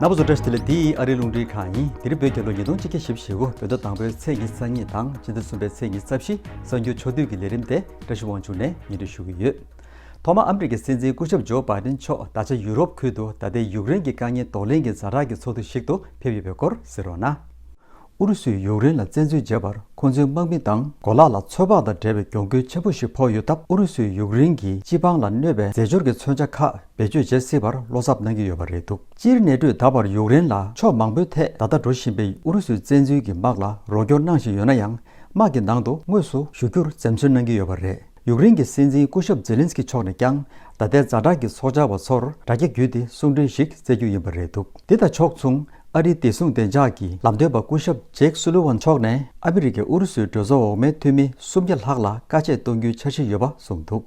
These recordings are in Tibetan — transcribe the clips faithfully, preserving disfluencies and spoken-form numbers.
རྣམ་པ་ཚོ་བཀྲ་ཤིས་བདེ་ལེགས། འདི་ཨ་རིའི་རླུང་འཕྲིན་ཁང་ཡིན། འདིར་བོད་རྒྱལ་ལོ་ཉིས་སྟོང་ཆིག་བརྒྱ་བཞི་བཅུ་ཞེ་དགུ་བོད་ཟླ་དང་པོའི་ཚེས་ཉི་ཤུ་རྩ་གཉིས་དང་སྤྱི་ཟླ་གསུམ་པའི་ཚེས་ཉི་ཤུ་རྩ་བཞི་གསར་འགྱུར་ཕྱོགས་བསྡུས་ཀྱི་ལས་རིམ་དེ་བཀྲ་ཤིས་དབང་ཕྱུག་ནས་སྙན་སྒྲོན་ཞུ་གི་ཡོད། ཐོག་མར་ཨ་མི་རི་ཀའི་སྲིད་འཛིན་སྐུ་ཞབས་ཇོ་བྷའི་ཌེན་མཆོག་ད་ཆ་ཡུ་རོབ་ཁུལ་དུ་ད་ལྟའི་ཡུཀ་རེན་གྱི་དཀའ་ངལ་གདོང་ལེན་གྱི་ཛ་དྲག་གི་ཚོགས་འདུ་ཞིག་ཏུ་ཕེབས་ཡོད་པའི་སྐོར་གཟིགས་རོགས་གནང་། ཨུ་རུ་སུས་ཡུཀ་རེན་ལ་བཙན་འཛུལ་བྱས་པར་ཁོང་ཚོའི་དམག་མི་དང་གོ་ལག་ལ་ཚོད་དཔག་དང་བྲལ་བའི་གྱོང་གུན་ཆེན་པོ་ཞིག་ཕོག་ཡོད་སྟབས། ཨུ་རུ་སུས་ཡུཀ་རེན་གྱི་སྤྱི་འབངས་ལ་གནོད་པའི་རྫས་སྦྱོར་གྱི་མཚོན་ཆ་ཁག་བེད་སྤྱོད་བྱེད་སྲིད་པར་བློ་འཚབ་གནང་གི་ཡོད་པ་རེད་འདུག་སྤྱིར་ནེ་ཊོས་ད་བར་ཡུཀ་རེན་ལ་ཕྱོགས་མང་པོའི་ཐད་ད་ལྟ་འགྲོ་བཞིན་པའི་ཨུ་རུ་སུའི་བཙན་འཛུལ་གྱི་དམག་ལ་རོགས་སྐྱོར་གནང་བཞིན་ཡོད་ན་ཡང་། དམག་གི་ནང་དུ་དངོས་སུ་ཞུགས་རྒྱུར་འཛེམ་ཟོན་གནང་གི་ཡོད་པ་རེད། ཡུཀ་རེན་གྱི་སྲིད་འཛིན་སྐུ་ཞབས་ཛེ་ལིན་སི་ཀི་མཆོག་ནས་ཀྱང་། ད་ལྟའི་ཛ་དྲག་གི་ཚོགས་བཅར་བ་ཚོར་དྲ་རྒྱ་བརྒྱུད་དེ་གསུང་འཕྲིན་ཞིག་བསྩལ་རྒྱུ་ཡིན་པ་རེད་འདུག་འདི་དང་ཕྱོགས་མཚུངས། ཨ་རིའི་བདེ་སྲུང་བདེ་འཇགས་ཀྱི་ལམ་སྟོན་པ་སྐུ་ཞབས་ཇེག་སུ་ལི་ཝན་མཆོག་ནས། ཨ་མི་རི་ཀས་ཨུ་རུ་སུའི་གྲོས་ཚོགས་འོག་མའི་འཐུས་མི་སུམ་བརྒྱ་ལྷག་ལ་བཀའ་ཆད་གཏོང་རྒྱུའི་འཆར་གཞི་ཡོད་པ་གསུངས་འདུག་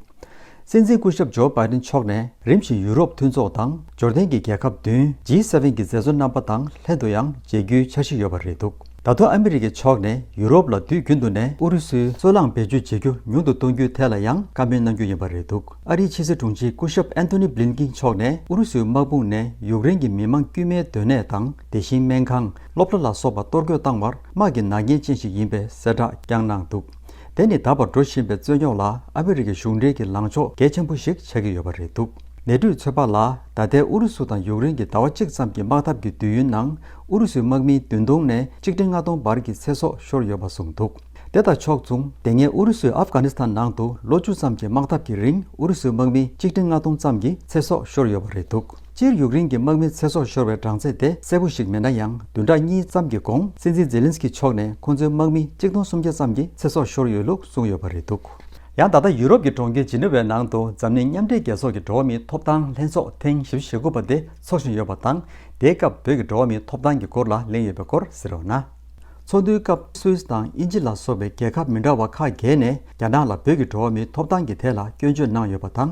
སྲིད་འཛིན་སྐུ་ཞབས་ཇོ་བྷའི་ཌེན་མཆོག་ནས། རིམ་བཞིན་ཡུ་རོབ་མཐུན་ཚོགས་དང་འབྱོར་ལྡན་གྱི་རྒྱལ་ཁབ་བདུན་ཇི་སེ་བན་གྱི་མཛད་གཙོ་རྣམ་པ་དང་ལྷན་དུ་ཡང་མཇལ་རྒྱུའི་འཆར་གཞི་ཡོད་པ་རེད་འདུག་ད་དུང་ཨ་མི་རི་ཀའི་ཕྱོགས་ནས་ཡུ་རོབ་ལ་དུས་རྒྱུན་དུ་ནས་ཨུ་རུ་སུའི་སོལ་རླངས་བེད་སྤྱོད་བྱེད་རྒྱུ་ཉུང་དུ་གཏོང་རྒྱུའི་ཐད་ལ་ཡང་བཀའ་མོལ་གནང་རྒྱུ་ཡིན་པ་རེད་འདུག་ཨ་རིའི་ཕྱི་སྲིད་དྲུང་ཆེ་སྐུ་ཞབས་ཨན་ཐོ་ནི་བྷི་ལིན་ཀིན་མཆོག་ནས་ཨུ་རུ་སུའི་དམག་དཔུང་ནས་ཡུཀ་རེན་གྱི་མི་མང་དཀྱུས་མའི་སྡོད་གནས་དང་། དེ་བཞིན་སྨན་ཁང་། སློབ་གྲྭ་ལ་སོགས་པ་གཏོར་རྒོལ་བཏང་བར་དམག་གི་ནག་ཉེས་ཅན་ཞིག་ཡིན་པའི་གསལ་བསྒྲགས་ཀྱང་གནང་འདུག་དེ་ནི་ད་བར་འགྲོ་བཞིན་པའི་རྩོད་རྙོག་ལ་ཨ་མི་རི་ཀའི་གཞུང་འབྲེལ་གྱི་ལངས་ཕྱོགས་གལ་ཆེན་པོ་ཞིག་ཆགས་ཀྱི་ཡོད་པ་རེད་འདུག་ནེ་ཊོས་ཚོད་དཔག་ལ། ད་ལྟའི་ཨུ་རུ་སུ་དང་ཡུཀ་རེན་གྱི་ཟླ་བ་གཅིག་ཙམ་གྱི་དམག་འཐབ་ཀྱི་དུས་ཡུན་ནང་ཨུ་རུ་སུའི་དམག་མི་བདུན་སྟོང་ནས་ཆིག་ཁྲི་ལྔ་སྟོང་བར་གྱི་ཚེ་སྲོག་ཤོར་ཡོད་པ་གསུངས་འདུག་དེ་དང་ཕྱོགས་མཚུངས། དེ་སྔའི་ཨུ་རུ་སུས་ཨབ་གྷ་ནི་སི་ཐན་ནང་དུ་ལོ་བཅུ་ཙམ་གྱི་དམག་འཐབ་ཀྱི་རིང་ཨུ་རུ་སུའི་དམག་མི་ཆིག་ཁྲི་ལྔ་སྟོང་ཙམ་གྱི་ཚེ་སྲོག་ཤོར་ཡོད་པ་རེད་འདུག་སྤྱིར་ཡུཀ་རེན་གྱི་དམག་མི་ཚེ་སྲོག་ཤོར་བའི་གྲངས་ཚད་དེ་གསལ་པོ་ཞིག་མེད་ན་ཡང་། བདུན་ཕྲག་གཉིས་ཙམ་གྱི་གོང་སྲིད་འཛིན་ཛེ་ལིན་སི་ཀི་མཆོག་ནས་ཁོང་ཚོའི་དམག་མི་གཅིག་སྟོང་སུམ་བརྒྱ་ཙམ་གྱི་ཚེ་སྲོག་ཤོར་ཡོད་ལུགས་གསུངས་ཡོད་པ་རེད་འདུག་ཡང་ད་ལྟ་ཡུ་རོབ་ཀྱི་གྲོང་ཁྱེར་ཇི་ནི་ཝའི་ནང་དུ་འཛམ་གླིང་མཉམ་འབྲེལ་རྒྱལ་ཚོགས་ཀྱི་འགྲོ་བ་མིའི་ཐོབ་ཐང་ལྷན་ཚོགས་ཐེངས་ཞེ་དགུ་པ་དེ་འཚོགས་བཞིན་ཡོད་པ་དང་། དེའི་སྐབས་བོད་ཀྱི་འགྲོ་བ་མིའི་ཐོབ་ཐང་གི་སྐོར་ལ་གླེང་ཡོད་པའི་སྐོར་གཟིགས་རོགས་གནང་། ཚོགས་འདུའི་སྐབས་སུད་སི་དང་དབྱིན་ཇི་ལ་སོགས་པའི་རྒྱལ་ཁབ་མི་འདྲ་བ་ཁག་བརྒྱད་ནས་རྒྱ་ནག་ལ་བོད་ཀྱི་འགྲོ་བ་མིའི་ཐོབ་ཐང་གི་ཐད་ལ་སྐྱོན་བརྗོད་གནང་ཡོད་པ་དང་།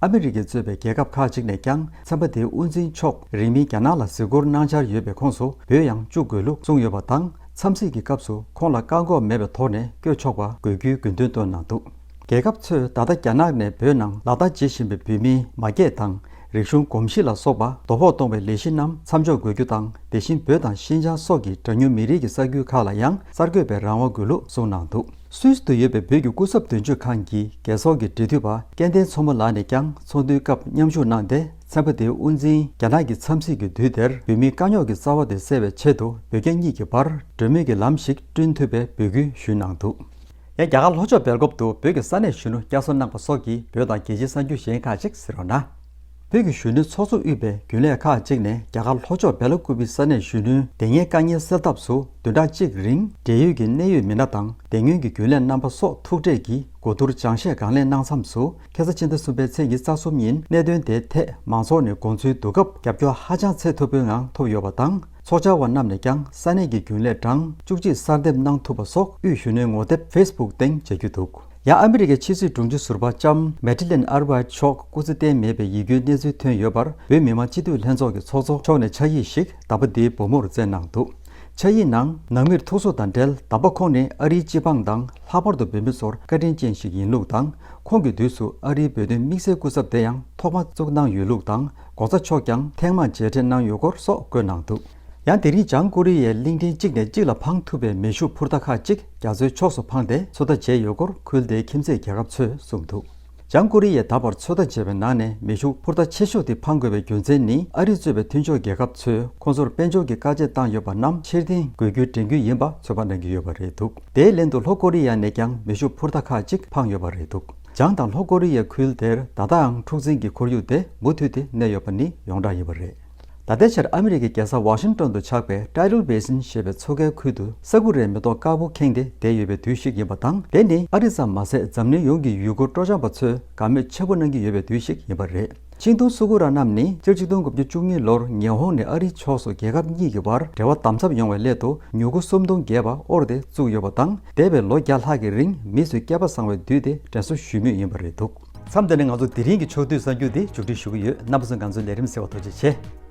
ཨ་མི་རི་ཀས་གཙོས་པའི་རྒྱལ་ཁབ་ཁག་ཅིག་ནས་ཀྱང་ཚན་པ་དེའི་དབུ་འཛིན་མཆོག་རིང་མིན་རྒྱ་ནག་ལ་གཟིགས་སྐོར་གནང་འཆར་ཡོད་པའི་ཁོངས་སུ་བོད་ཡང་བཅུག་དགོས་ལུགས་གསུངས་ཡོད་པ་དང་། འཚམས་གཟིགས་ཀྱི་སྐབས་སུ་ཁོང་ལ་བཀག་འགོག་མེད་པའི་ཐོག་ནས་བསྐྱོད་ཆོག་པ་དགོས་རྒྱུའི་དགོས་འདུན་བཏོན་གནང་འདུག་རྒྱལ་ཁབ་ཚོས་ད་ལྟ་རྒྱ་ནག་ནས་བོད་ནང་ལག་བསྟར་བྱེད་བཞིན་པའི་བོད་མིའི་མ་སྐྱེས་དང་། རིག་གཞུང་གོམས་གཤིས་ལ་སོགས་པ་དོ་ཕོག་གཏོང་བའི་ལས་གཞི་རྣམས་མཚམས་འཇོག་དགོས་རྒྱུ་དང་། དེ་བཞིན་བོད་དང་ཤིན་ཅང་སོགས་ཀྱི་གྲངས་ཉུང་མི་རིགས་ཀྱི་ས་ཁུལ་ཁག་ལ་ཡང་གསར་འགོད་པའི་རང་དབང་དགོས་ལུགས་གསུངས་གནང་འདུག་སུད་སི་དུ་ཡོད་པའི་བོད་ཀྱི་སྐུ་ཚབ་དོན་གཅོད་ཁང་གི་རྒྱལ་ཚོགས་ཀྱི་འབྲེལ་མཐུད་པ་སྐལ་ལྡན་མཚོ་མོ་ལགས་ནས་ཀྱང་ཚོགས་འདུའི་སྐབས་མཉམ་ཞུགས་གནང་སྟེ། ཚན་པ་དེའི་དབུ་འཛིན་རྒྱ་ནག་གི་འཚམས་གཟིགས་ཀྱི་དུས་དེར་བོད་མིའི་དཀའ་རྙོག་གི་རྩ་བ་དེ་སེལ་བའི་ཆེད་དུ་བོད་རྒྱ་གཉིས་ཀྱི་བར་གྲོས་མོལ་གྱི་ལམ་ཞིག་བསྐྲུན་ཐུབ་པའི་འབོད་སྐུལ་ཞུས་གནང་འདུག་ཡང་རྒྱ་གར་ལྷོ་ཕྱོགས་སྦེལ་ཀོབ་ཏུ་བོད་ཀྱི་ས་གནས་གཞོན་ནུ་བསྐྱར་གསོ་གནང་པ་སོགས་ཀྱི་བོད་དང་རྒྱལ་སྤྱིའི་གསར་འགྱུར་གཞན་ཁག་ཅིག་གཟིགས་རོགས་གནང་། བོད་ཀྱི་གཞོན་ནུའི་ཚོགས་གཙོ་དབུས་པའི་རྒྱུན་ལས་ཁག་ཅིག་ནས་རྒྱ་གར་ལྷོ་ཕྱོགས་སྦེ་ལ་ཀུ་པི་ས་གནས་གཞོན་ནུའི་དེ་སྔའི་དཀའ་ངལ་སེལ་ཐབས་སུ་བདུན་ཕྲག་གཅིག་རིང་འབྲེལ་ཡོད་ཀྱི་གནད་ཡོད་མི་སྣ་དང་དེ་སྔོན་གྱི་རྒྱུན་ལས་རྣམ་པ་སོགས་ཐུག་འཕྲད་ཀྱིས་གོ་བསྡུར་སྦྱང་བཤད་གང་ལེགས་གནང་མཚམས་སུ། ཁ་ས་ཕྱི་ཟླ་གསུམ་པའི་ཚེས་ཉི་ཤུ་རྩ་གསུམ་ཉིན་གནད་དོན་དེའི་ཐད་མང་ཚོགས་ནས་དགོངས་ཚུལ་བསྡུ་སྐབས་རྒྱབ་སྐྱོར་ཧ་ཅང་ཚད་མཐོ་པོའི་ངང་ཐོབ་ཡོད་པ་དང་། ཚོགས་བཅར་བ་རྣམས་ནས་ཀྱང་ས་གནས་ཀྱི་རྒྱུན་ལས་གྲངས་བཅུ་གཅིག་གསར་འདེམས་གནང་ཐུབ་པ་སོགས་དབུས་གཞོན་ནུའི་ངོ་དེབ་ཕེ་སི་བུག་སྟེང་མཇལ་རྒྱུ་འདུག་ཡང་ཨ་མི་རི་ཀའི་ཕྱི་སྲིད་དྲུང་ཆེ་ཟུར་པ་ལྕམ་མེ་ཏི་ལིན་ཨར་བྷའི་མཆོག་སྐུ་ཚེ་བརྟན་མེད་པའི་ཡིད་སྐྱོའི་གནས་ཚུལ་ཐོན་ཡོད་པར། བོད་མི་མང་སྤྱི་འཐུས་ལྷན་ཚོགས་ཀྱི་ཚོགས་གཙོ་མཆོག་ནས་ཕྱག་ཡིག་ཞིག་དམ་པ་འདིའི་བུ་མོར་བསྩལ་གནང་འདུག་ཕྱག་ཡིག་ནང་། ནང་མིར་ཐུགས་གསོ་དང་འབྲེལ། དམ་པ་ཁོང་ནི་ཨ་རིའི་སྤྱི་འབངས་དང་། ལྷག་པར་དུ་བོད་མི་ཚོར་བཀའ་དྲིན་ཅན་ཞིག་ཡིན་ལུགས་དང་། ཁོང་གི་དུས་སུ་ཨ་རིའི་བོད་དོན་དམིགས་བསལ་སྐུ་ཚབ་དེ་ཡང་ཐོག་མ་བཙུགས་གནང་ཡོད་ལུགས་དང་། ༸གོང་ས་མཆོག་ཀྱང་ཐེངས་མང་མཇལ་འཕྲད་གནང་ཡོད་སྐོར་སོགས་བཀོད་གནང་འདུག་ཡང་དེ་རིང་བྱང་ཀོ་རི་ཡའི་གླིང་ཕྲན་གཅིག་ནས་གཅིག་ལ་འཕང་ཐུབ་པའི་མེ་ཤུགས་འཕུར་མདའ་ཁག་ཅིག་རྒྱ་མཚོའི་ཕྱོགས་སུ་འཕངས་ཏེ་ཚོད་ལྟ་བྱས་ཡོད་སྐོར་ཁུལ་དེའི་ཁྱིམ་མཚེས་རྒྱལ་ཁབ་ཚོས་གསུངས་འདུག་བྱང་ཀོ་རི་ཡས་ད་བར་ཚོད་ལྟ་བྱས་པའི་ནང་ནས་མེ་ཤུགས་འཕུར་མདའ་ཆེ་ཤོས་དེ་འཕང་དགོས་པའི་རྒྱུ་མཚན་ནི། ཨ་རི་གཙོས་པའི་མཐུན་ཕྱོགས་རྒྱལ་ཁབ་ཚོས་ཁོང་ཚོར་དཔལ་འབྱོར་གྱི་བཀག་ཆ་བཏང་ཡོད་པ་རྣམས་ཕྱིར་འཐེན་དགོས་རྒྱུའི་དྲན་སྐུལ་ཡིན་པ་ཚོད་དཔག་གནང་གི་ཡོད་པ་རེད་འདུག་དེའི་ལན་དུ་ལྷོ་ཀོ་རི་ཡ་ནས་ཀྱང་མེ་ཤུགས་འཕུར་མདའ་ཁག་ཅིག་འཕངས་ཡོད་པ་རེད་འདུག་བྱང་དང་ལྷོ་ཀོ་རི་ཡའི་ཁུལ་དེར་ད་ལྟའང་འཁྲུག་འཛིང་གི་ཁོར་ཡུག་དེ་མུ་མཐུད་དེ་གནས་ཡོད་པ་ནི་ཡོངས་གྲགས་ཡིན་པ་རེད། ད་ལྟའི་ཆར་ཨ་མི་རི་ཀའི་རྒྱལ་ས་ཝ་ཤིང་ཏོན་དུ་ཆགས་པའི་Tidal Basin ཞེས་པའི་མཚོ་ཁའི་ཁུལ་དུ་ས་ཁུག་རའི་མེ་ཏོག་དཀར་པོ་ཁེངས་ཏེ་བསྡད་ཡོད་པའི་དུས་ཤིག་ཡིན་པ་དང་། དེ་ནི་ཨ་རི་ཙམ་མ་ཟད་འཛམ་གླིང་ཡོངས་ཀྱི་ཡུལ་སྐོར་སྤྲོ་འཆམ་པ་ཚོས་དགའ་མོས་ཆེན་པོ་གནང་གི་ཡོད་པའི་དུས་ཤིག་ཡིན་པ་རེད། ཤིང་སྡོང་སུ་ཀུ་ར་རྣམས་ནི་སྤྱི་ལོ་ཆིག་སྟོང་དགུ་བརྒྱ་བཅུ་གཉིས་ལོར་ཉི་ཧོང་ནས་ཨ་རིའི་ཕྱོགས་སུ་རྒྱལ་ཁབ་གཉིས་ཀྱི་བར་འབྲེལ་བ་དམ་ཟབ་ཡོང་བའི་སླད་དུ་མྱུ་གུ་སུམ་སྟོང་བརྒལ་བ་དབོར་ཏེ་བཙུགས་ཡོད་པ་དང་། འདས་པའི་ལོ་བརྒྱ་ལྷག་གི་རིང་མི་ཚོས་སྐལ་པ་བཟང་བའི་དུས་དེ་དྲན་གསོ་ཞུ་མུས་ཡིན་པ་རེད་འདུག་མཚམས་འདི་ནས་ང་ཚོ་དེ་རིང་གི་ཕྱོགས་བསྡུས་གསར་འགྱུར་འདི་མཇུག་སྒྲིལ་ཞུ་གི་ཡོད། རྣམ་པ་ཚོས་ང་ཚོའི་ལས་རིམ་གསན་པར་ཐུགས་རྗེ་ཆེ།